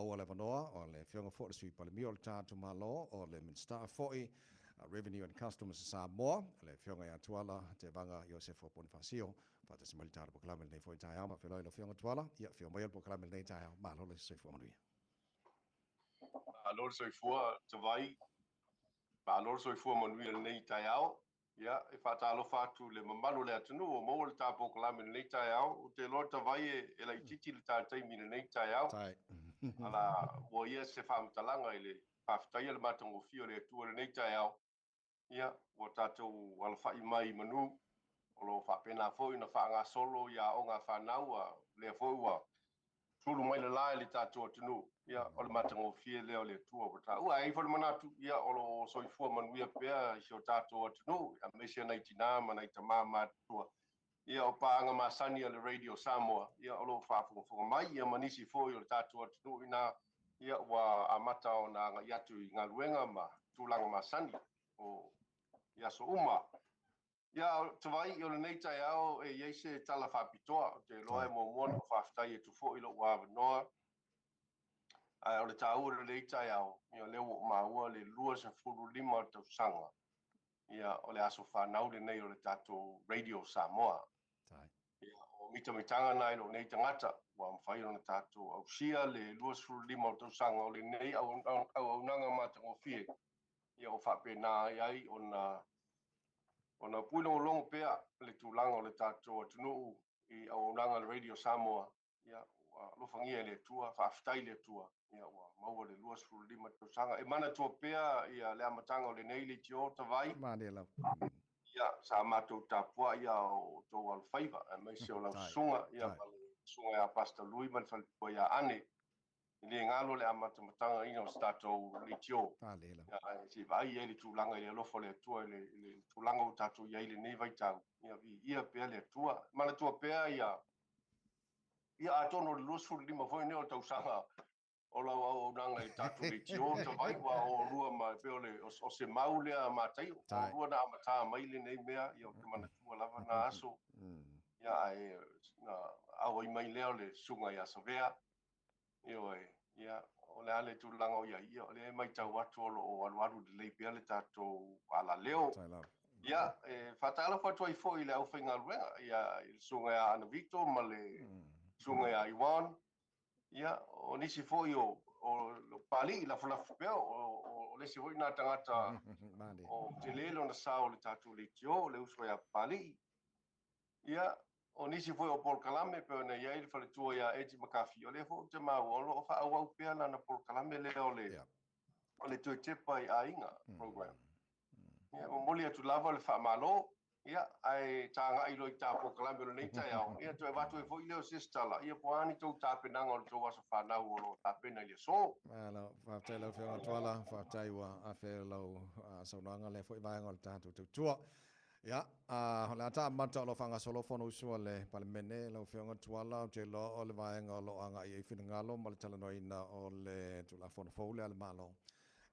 maua le avanoa o le Afioga foi o le Sui Palemia o le tatou Malo, o le Minisita foi Revenue and Customs a Samoa, le Afioga ia Tuala Tevaga Iosefo Ponifasio, faatasi mai le tatou polokalame lenei foi taeao. Faafeiloai i lau Afioga Tuala, ia afio mai le polokalame lenei taeao. Malo le soifua manuia. Malo le soifua Tavai, malo le soifua manuia lenei taeao. Ia, e faatalofa atu i le mamalu o le atunuu o maua le ta polokalame lenei taeao. Ou te iloa Tavai e laitiiti le ta taimi lenei taeao. Ala ua ia se faamatalaga i le faafetaia le matagofie o le Atua lenei taeao. Ia, ua tatou alafai mai i manu, o lo o faapena foi ona faagasolo i aoga a fanau, a lea foi ua sulu mai le la i le tatou atunuu. Ia, o le matagofie lea o le Atua ua taua. Ae i ai foi le manatu, ia, o lo o soifua manuia pea i si o tatou atunuu, aemaise nai tinā ma nai tamā matutua. Ia, o paaga masani a le Radio Samoa, ia, o lo o faafogafoga mai, ia, ma nisi foi o le tatou atunuu inā, ia, ua amata ona agai atu i galuega ma tulaga masani o i aso uma. Ia, Tavai, o lenei taeao e i ai se tala faapitoa. Ou te iloa e muamua ona ou faafetai atu foi i lou avanoa. Ae o le taua o lenei taeao, ia, o lea ua ou maua le 25 tausaga. Ia, o le aso fanau lenei o le tatou Radio Samoa. Ia, o mitamitaga na i lou nei tagata, ua mafai ona tatou ausia le 25 tausaga o lenei auaunaga matagofie. Ia, o faapena ai ai ona puilogologo pea le tulaga o le tatou atunuu i auaunaga le Radio Samoa. Ia, ua alofagia e le Atua, faafetai i le Atua. Ia, ua maua le 25 tausaga. E manatua pea ia le amataga o lenei leitio Tavai. Ia, sa matou tapuai ia o outou alofaiva, aemaise o lau susuga, ia, ma le susuga ia Pastor Lui ma le faletua ia Ane. E le galo le amatamataga ina o se tatou leitio. Ia, se i vaai ai le tulaga i le alofa o le Atua i le tulaga ua tatou i ai lenei vaitau. Ia, viia pea le Atua. Manatua pea ia, ia atonu o le 25 foi nei o tausaga o lau auaunaga i tatou leitio Tavai, ua o lua ma pe o le o se mau lea Mataio, o lua na amata mai lenei mea, ia o te manatua lava na aso. Ia, ae na auai mai lea o le susuga ia Savea. Ioe, ia, o le a le tulaga o iai, ia, o lea e matau atu o lo o alualu lelei pea le tatou alaleo. Ia, e faatalofa atu ai foi i le aufaigaluega, ia, i le susuga ia Ana Vito ma le susuga ia Iwan. Ia, o nisi foi o Palii lafulafu pea, o le isi foi nā tagata o tele lona sao o le tatou leitio, o le uso ia Palii. Ia, o nisi foi o polokalame pe ona i ai le faletua ia Eti Makafi, o lea foi ou te maua o lo o faaauau pea lana polokalame lea o le o le toe tepa i aiga program. Ia, momoli atu lava le faamalo, ia, ae tagai loa i ta polokalame o lenei taeao, ia, toe avatu ai foi lea o se isi tala, ia, po o a ni tou tapenaga o le tou aso fanau o lo o tapena i le aso. Malo, faafetai lau Afioga Tuala, faafetai ua afe lau saunoaga lea foi vaega o le tatou tautua. Ia, o le a taamata o lo o faagasolo Fonousu a le Palemene, lau Afioga Tuala, ou te iloa o le vaega o lo o agai ai finagalo ma le talanoaina o le Tulafono fou lea a le Malo.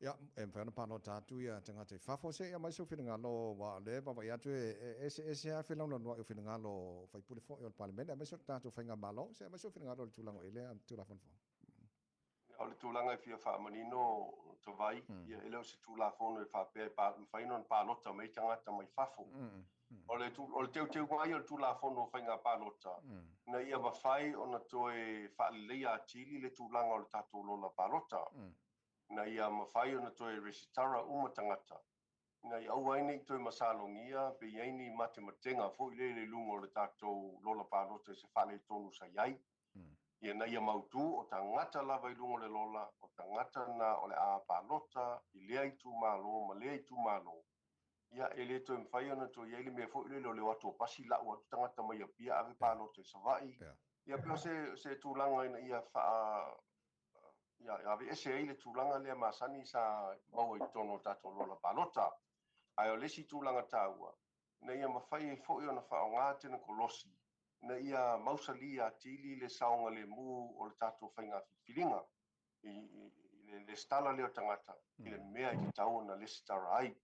Ia, e mafai ona palota atu ia tagata i fafo, se i aumai sou finagalo, aua o lea e vaavaai atu e eseese lava felaulaunuai o finagalo o sui usufono foi o le Palemene, aemaise o le tatou faigamalo. Se i aumai sou finagalo i le tulaga o i ai lea Tulafono fou. O le tulaga e fia faamanino Tavai, ia e le o se Tulafono e faapea e mafai ona palota mai tagata mai fafo. O le teuteuga ai o le Tulafono o Faiga Palota, ina ia mafai ona toe faaleleia atili le tulaga o le tatou lola palota. Ina ia mafai ona toe resitara uma tagata, ina ia aua ai ne i toe masalogia pe i ai ni matematega foi lele i luga o le tatou lola palota i se faaletonu sa i ai. Ia, ina ia mautu o tagata lava i luga o le lola, o tagata na o le a palota i lea itumalo ma lea itumalo. Ia, e le toe mafai ona toe i ai le mea foi lele o le o atu o pasi lau atu tagata mai Apia ave palota i Savaii. Ia, pe o se tulaga ina ia faa ia aveese ai le tulaga lea masani sa maua i totonu o tatou lola palota. Ae o le isi tulaga taua, ina ia mafai ai foi ona faaaoga tenekolosi ina ia mausali atili le saogalemu o le tatou faiga filifiliga i le lesitala lea o tagata i le mea e tatau ona lesitala ai.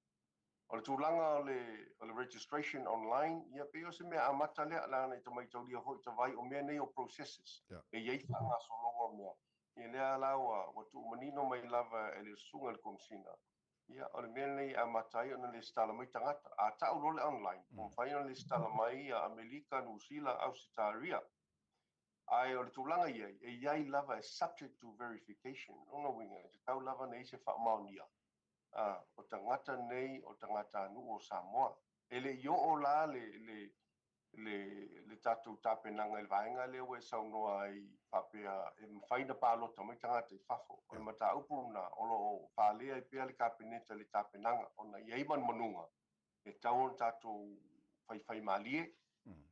O le tulaga o le registration online, ia pei o se mea amata lea, leaga e te maitaulia foi Tavai, o mea nei o processes, e i ai faagasologa o mea. Ia lea la ua tuumanino mai lava e le susuga i le Komesina, ia o le mea lenei e amata ai ona lesitala mai tagata. A tau loa le online, ua mafai ona lesitala mai Amerika, Niu Sila, Ausetaria. Ae o le tulaga i ai, e i ai lava e subject to verification. O lona uiga, e tatau lava ona i ai se faamaonia, o tagata nei o tagatanuu o Samoa. E le i oo la le tatou tapenaga i le vaega lea ua e saunoa ai faapea e mafai ona palota mai tagata i fafo. O le mataupu lena o lo o faalea ai pea le Kapeneta i le tapenaga ona e i ai manumanuga e tatau ona tatou faifaimalie,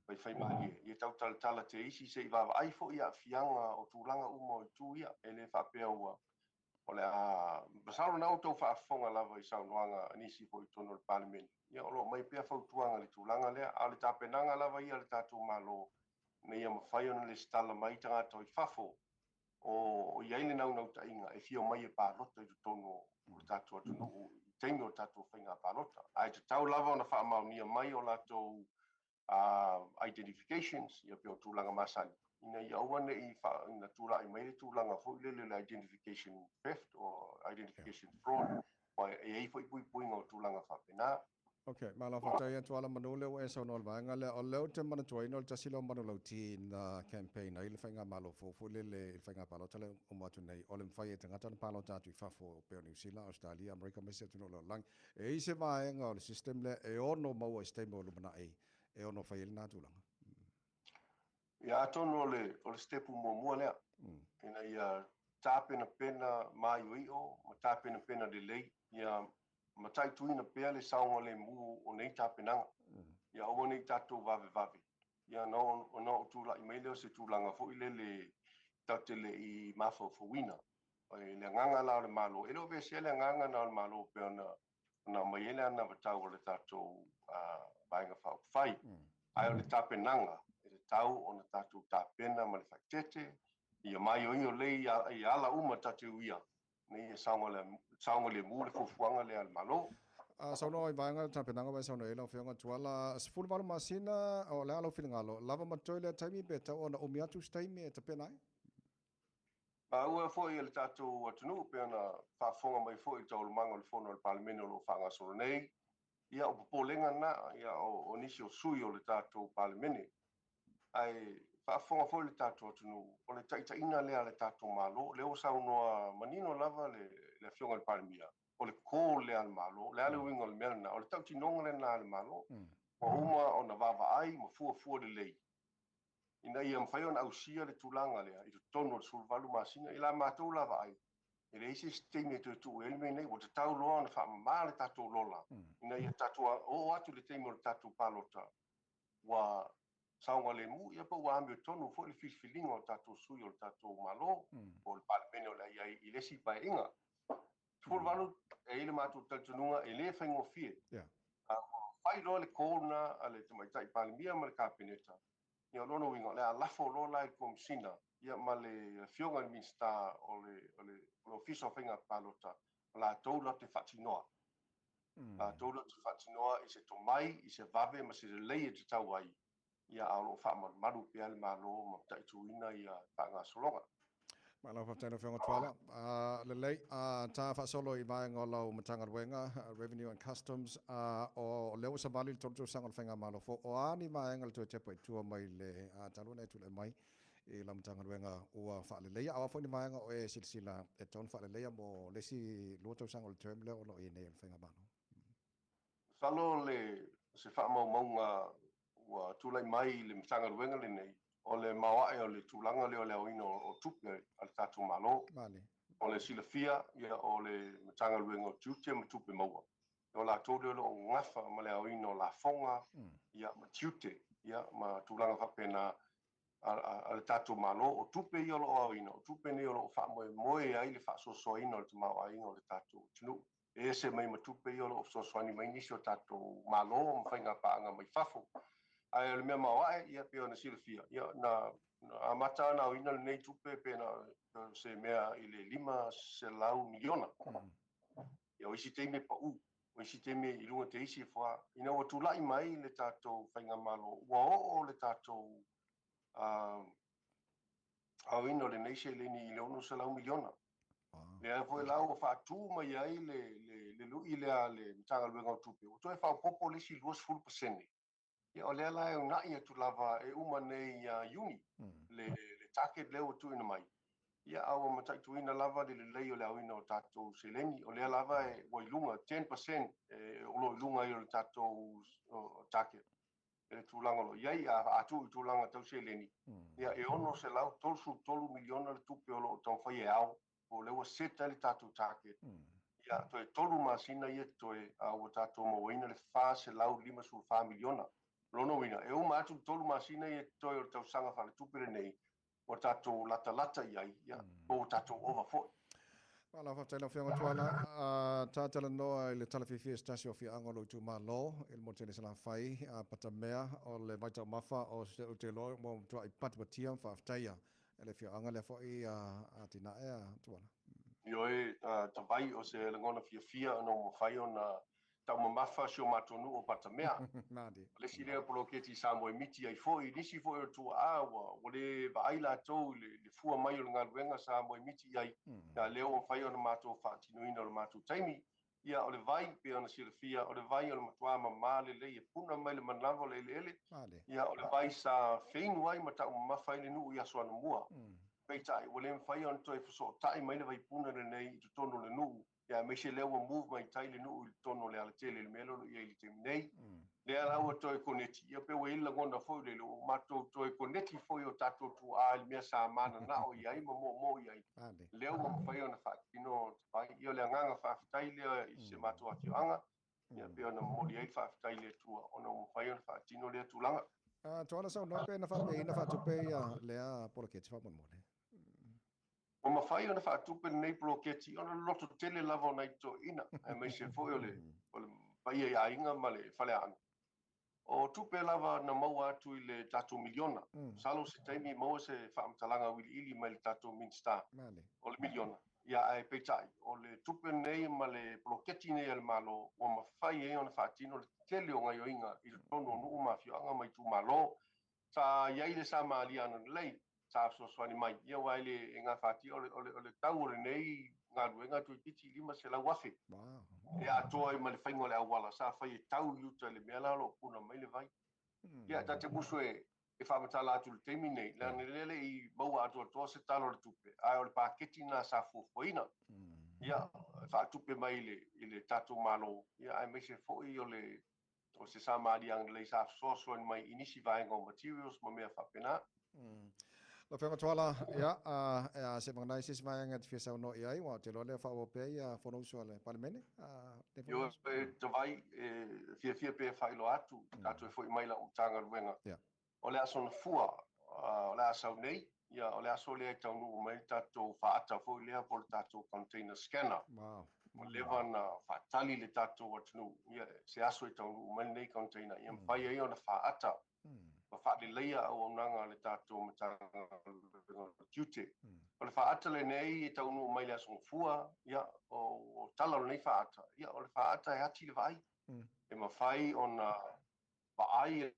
faifaimalie, ia tau talatala te isi se i vaavaai foi aafiaga o tulaga uma o itu ia. E le faapea ua o le a masalo na outou faafofoga lava i saunoaga a nisi foi i totonu o le Palemene, ia o lo o aumai pea fautuaga i le tulaga lea, a o le tapenaga lava ia a le tatou Malo ina ia mafai ona lesitala mai tagata i fafo o i ai le naunautaiga e fia omai e palota i totonu o le tatou atunuu i taimi o le tatou faiga palota. Ae tatau lava ona faamaonia mai o latou identifications, ia pei o tulaga masani, ina ia aua ne i ina tulai mai le tulaga foi lele o le identification theft or identification fraud, aua e i ai foi puipuiga o tulaga faapena. Ok, malo faafetai atu ala manu lea ua e saunoa i le vaega lea. O lea ou te manatuaina o le tasi lea o manulauti na campaign ai le faigamalo fou foi lele i le faiga palota lea uma atu nei, o le mafai e tagata ona palota atu i fafo e pei o Niu Sila, Ausetalia, Amerika ma isi atunuu o le lalolagi. E i ai se vaega o le system lea e ono maua i se taimi o lumanai e ono fai ai lena tulaga? Ia atonu o le sitepu muamua lea, ina ia tapenapena maioio ma tapenapena lelei, ia mataituina pea le saogalemu o nei tapenaga, ia aua ne i tatou vavevave, ia ona oo tulai mai lea o se tulaga foi lele tatou te le i mafaufauina. Le agaga la o le Malo, e le o veseia le agaga na o le Malo pei ona aumai ai le anavatau o le tatou Vaega Faaupufai. Ae o le tapenaga, e tatau ona tatou tapena ma le faaeteete, ia maioio lelei i ala uma tatou te uia, ina ia saogalemu le fuafuaga lea a le Malo. Saunoa i vaega o le tapenaga ua e saunoa i ai lau Afioga Tuala, 18 masina, o le a lou finagalo, lava ma totoe lea taimi pe tatau ona umi atu se taimi e tapena ai? Maua foi e le tatou atunuu pei ona faafofoga mai foi i taualumaga o le Fono a le Palemene o lo o faagasolo nei, ia o popolega na ia o nisi o sui o le tatou Palemene. Ae faafofoga foi le tatou atunuu, o le taitaiga lea a le tatou Malo, lea ua saunoa manino lava le Afioga i le Palemia, o le call lea a le Malo, o le a le uiga o le mea lena, o le tautinoga lena a le Malo, ua uma ona vaavaai ma fuafua lelei ina ia mafai ona ausia le tulaga lea i totonu o le 18 masina. I la matou la vaai, e leai se isi taimi e toe tuu i ai le mea nei, ua tatau loa ona faamama le tatou lola, ina ia tatou oo atu i le taimi o le tatou palota, ua saogalemu, ia po ua amiotonu foi le filifiliga o tatou sui o le tatou Malo, po o le Palemene o le a i ai i le isi paeaiga. 18, e i ai le matou talitonuga e le faigofie. A ua fai loa le call lena a le Tamaitai Palemia ma le Kapeneta, ia o lona uiga o le a lafo loa la i le Komesina ia ma le Afioga i le Minisita o le Ofisa o Faiga Palota, o latou latou te faatinoa. Latou latou te faatinoa i se tomai, i se vave ma se lelei e tatau ai, ia a o lo o faamalumalu pea le Malo ma mataituina ia faagasologa. Malo faafetai lau Afioga Tuala. Lelei, ta faasolo i vaega o lau Matagaluega, Revenue and Customs, o lea ua savali le 3 tausaga o le faigamalo fou. O a ni vaega le toe tepa i tua mai le talu ona e tulai mai i lau Matagaluega ua faaleleia, a o a foi ni vaega o e silasila e tatau ona faaleleia mo le isi 2 tausaga o le term lea o lo o i ai nei o le faigamalo? Masalo le se faamaumauga ua tulai mai i le Matagaluega lenei, o le maoae o le tulaga lea o le aoina o tupe a le tatou Malo. O le silafia ia o le Matagaluega o Tiute ma Tupe Maua. O latou lea o lo o gafa ma le aoina o lafoga ia ma tiute ia ma tulaga faapena a le tatou Malo. O tupe ia o lo o aoina, o tupe nei o lo o faamoemoe ai le faasoasoaina o le tamaoaiga o le tatou atunuu. E ese mai ma tupe ia o lo o fesoasoani mai nisi o tatou Malo ma faigapaaga mai fafo. Ae o le mea maoae, ia pei ona silafia, ia na amata ona aoina lenei tupe pe na se mea i le 500 miliona. Ia o isi taimi e pau, o isi taimi i luga te isi e foa. Ina ua tulai mai le tatou faigamalo, ua oo le tatou aoina o lenei seleni i le $600 miliona. Lea foi la ua faatu mai ai le lui lea a le Matagaluega o Tupe, ua toe faaopoopo le isi 20%. Ia o lea la e uunai atu lava e uma nei ia Iuni le target lea ua tuuina mai. Ia a ua mataituina lava le lelei o le aoina o tatou seleni. O lea lava ua i luga, 10% o lo o i luga ai o le tatou target i le tulaga o lo o i ai. A tuu i tulaga tau seleni, ia e $633 miliona le tupe o lo o taumafai e ao, o lea ua set ai le tatou target. Ia toe 3 masina ia toe a ua tatou mauaina le $454 miliona. Lona uiga, e uma atu le 3 masina ia toe o le tausaga faaletupe lenei, ua tatou latalata i ai, ia, po ua tatou ova foi. Malo faafetai lau Afioga Tuala. Tatalanoa i le tala fiafia i se tasi o afioaga o lou itumalo i le motu tele Salafai, Patamea, o le vaitaumafa o se ou te iloa ua matuai patipatia ma faafetaia e le afioaga lea foi atinae a Tuala. Ioe, Tavai, o se lagona fiafia ona ua mafai ona taumamafa si o matou nuu o Patamea. O le isi lea poloketi sa moemiti ai foi, nisi foi o tuaa ua le vaai latou i le fua mai o le galuega sa moemiti i ai. Ia lea ua mafai ona matou faatinoina o le matou taimi. Ia o le vai, pei ona silafia, o le vai o le matua mamā lelei e puna mai le manava o le eleele. Ia o le vai sa feinu ai ma taumamafa ai le nuu i aso anamua. Peitai, ua le mafai ona toe fesootai mai le vaipuna lenei i totonu o le nuu. Ia aemaise lea ua move mai tai le nuu i totonu o le alatele i le mea lea o lo o i ai i le taimi nei. Lea la ua toe koneti, ia pe ua i ai le lagona foi lele, ua matou toe koneti foi o tatou tuaa i le mea sa mananao i ai ma moomoo i ai. Lea ua mafai ona faatino vai. Ia o le agaga faafetai lea i se matou afioaga, ia pei ona momoli ai le faafetai i le Atua ona ua mafai ona faatino lea tulaga. Tuala saunoa pe na faapeiina faatupe ia lea poloketi faamolemole. Ua mafai ona faatupe lenei poloketi ona loto tele lava o nai toeaiina, aemaise foi o le paia i aiga ma le faleaana. O tupe lava na maua atu i le tatou miliona. Masalo se taimi maua se faamatalaga auiliili mai le tatou Minisita o le miliona. Ia ae peitai, o le tupe lenei ma le poloketi nei a le Malo ua mafai ai ona faatino le tele o gaioiga i totonu o nuu ma afioaga ma itumalo. Sa i ai le Samaria agalelei, sa fesoasoani mai. Ia aua e le gafatia, o le tau o lenei galuega toeitiiti $500,000. E atoa ai ma le faiga o le auala sa fai e tau i uta i le mea la o lo o puna mai le vai. Ia ta te musu e faamatala atu i le taimi nei, leaga lea le i maua atoatoa se tala o le tupe, ae o le paketi lena sa fuafuaina. Ia, faatupe mai i le tatou Malo, ia aemaise foi o le o se Samaria agalelei sa fesoasoani mai i nisi vaega o materials ma mea faapena. Lau Afioga Tuala, ia, se vagana ai se isi vaega e te fia saunoa i ai, aua ou te iloa lea faaauau pea ia Fonousu a le Palemene. Ioe, Tavai, e fiafia pea e faailoa atu, tatou e foi mai lau Matagaluega. O le aso Gafua, o le a sau nei, ia, o le aso lea e taunuu mai le tatou faata foi lea po o le tatou container scanner. Ua leva ona faatali le tatou atunuu, ia, se aso e taunuu mai lenei container, ia mafai ai ona faata ma faaleleia auaunaga a le tatou Matagaluega o Tiute. O le faata lenei e taunuu mai le aso Gafua, ia, o tala o lenei faata, ia, o le faata e ati le vaai. E mafai ona vaai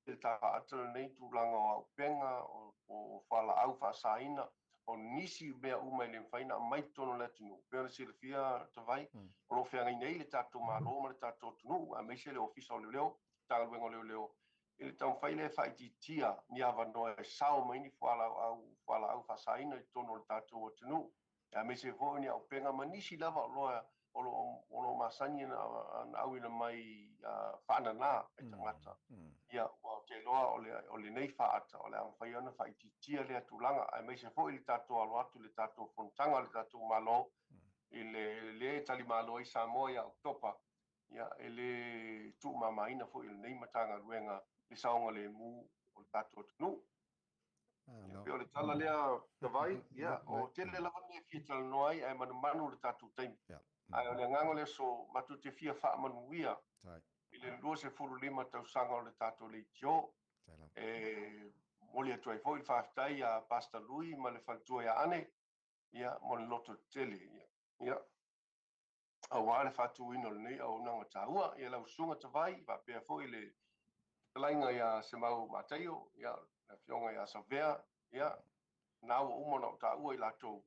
le faata lenei tulaga o auupega, o fualaau faasaina, o nisi mea uma e le mafai ona aumai totonu o le atunuu. Pei ona silafia Tavai, o lo o feagai nei le tatou Malo ma le tatou atunuu, aemaise le Ofisa o Leoleo, Matagaluega o Leoleo, i le taumafai lea e faaitiitia ni avanoa e sao mai ni fualaau faasaina i totonu o le tatou atunuu, aemaise foi ni auupega ma nisi lava oloa o lo o masani na auina mai faanana e tagata. Ia, ua ou te iloa o lenei faata o le a mafai ona faaitiitia lea tulaga, aemaise foi le tatou alo atu i le tatou fonotaga a le tatou Malo i le lea e talimalo ai Samoa ia Oketopa. Ia, e le tuumamaina foi e lenei Matagaluega le saogalemu o le tatou atunuu. Ia, pei o le tala lea Tavai, ia, o tele lava mea e fia talanoa ai, ae manumanu le tatou taimi. Ae o le agaga o le aso, matou te fia faamanuia i le 25 tausaga o le tatou leitio. E momoli atu ai foi le faafetai ia Pastor Lui ma le faletua ia Ane, ia, mo le loto tele. Ia, aua le faatuina o lenei auaunaga taua. Ia lau susuga Tavai, faapea foi le fetalaiga ia Semau Mataio, ia, le afioga ia Savea, ia, Na ua uma ona ou taua i latou,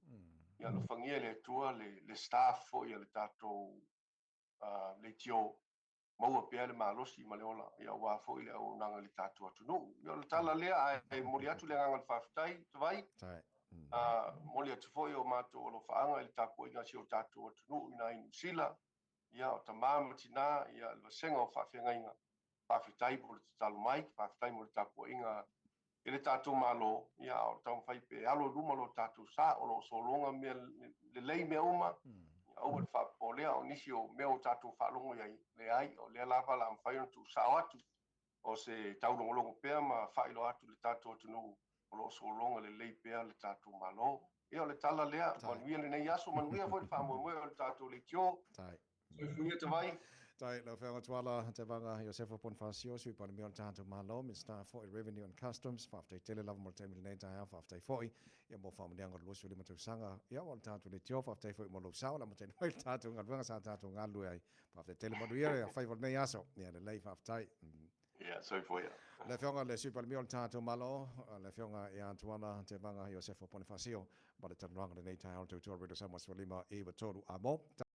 ia alofagia e le Atua le staff foi a le tatou leitio, maua pea le malosi ma le ola, ia aua foi le auaunaga i le tatou atunuu. Ia o le tala lea, ae momoli atu le agaga o le faafetai, Tavai. Momoli atu foi o matou alofaaga i le tapuaiga a si o tatou atunuu i ina i Niu Sila, ia o tama ma tina, ia le vasega o faafeagaiga, faafetai mo le tatalo mai, faafetai mo le tapuaiga i le tatou Malo, ia a o taumafai pe alo i luma lo tatou sa, o lo o sologa mea lelei mea uma, ia aua le faapopolea, o nisi o mea o tatou faalogo i ai, leai, o lea lava o le a mafai ona tuusao atu, o se taulogologo pea ma faailoa atu i le tatou atunuu, o lo o sologa lelei pea le tatou Malo. Ia o le tala lea, manuia lenei aso, manuia foi le faamoemoe o le tatou leitio. Soifua Tavai. Tai, lau Afioga Tuala Tevaga Iosefa Ponifasio, Sui Palemia o le tatou Malo, Minisita foi Revenue and Customs, faafetai tele lava mo le taimi lenei taeao, faafetai foi ia mo faamanuiaga o le 25 tausaga ia o le tatou leitio, faafetai foi mo lou sao le amataina mai le tatou galuega sa tatou galulue ai. Faafetai tele, manuia le faiva o lenei aso. Ia lelei, faafetai. Ia, soifua ia. Le Afioga le Sui Palemia o le tatou Malo, le Afioga ia Tuala Tevaga Iosefa Ponifasio, ma le talanoaga lenei taeao le tautua Radio Samoa 15 i 3 amo.